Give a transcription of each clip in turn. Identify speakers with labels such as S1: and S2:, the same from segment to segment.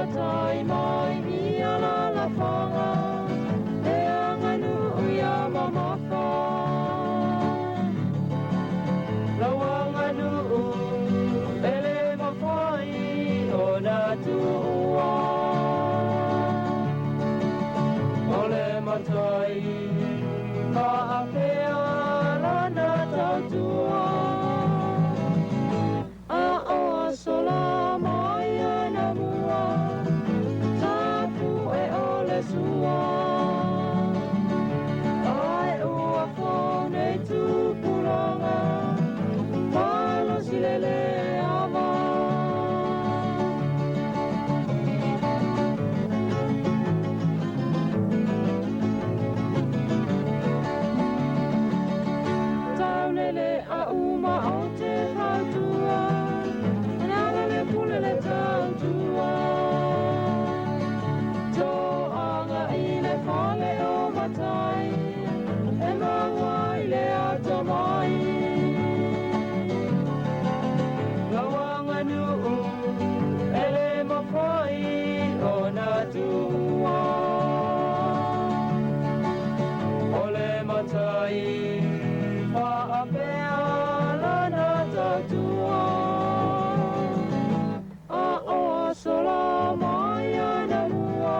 S1: matai mai i alalafaga le aganuu ia mamafa. Lau aganuu e le mafai ona tuua. O le matai faapea lana tautua. A o aso la mai anamua, safu e o le sua. Ae ua fou nei tupulaga, malosi le le ava. Taulele a uma o te fautua, nana le pule le tautua. Toaga i le fale o matai, e maua i le atamai. Lau aganuu e le mafai ona tuua. O le matai faapea lana tautua. A o aso la mai anamua,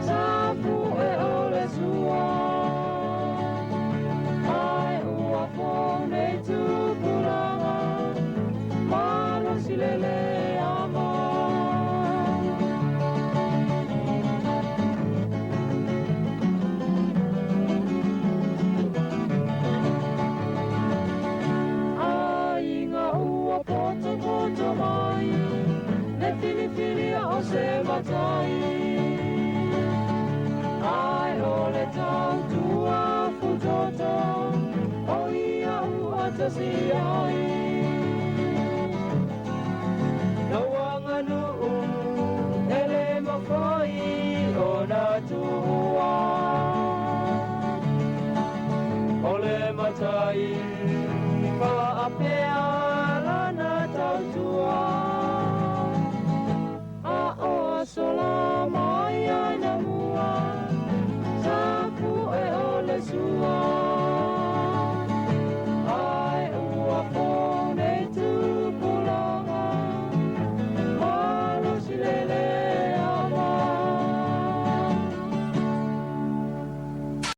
S1: safu e o le sua. Ae ua fou nei tupulaga, malosi le le ava. Aiga ua potopoto mai, le filifilia o se matai. Ae o le tautua futoto, o ia ua tasi ai. Lau aganuu e le mafai ona tuua. O le matai faapea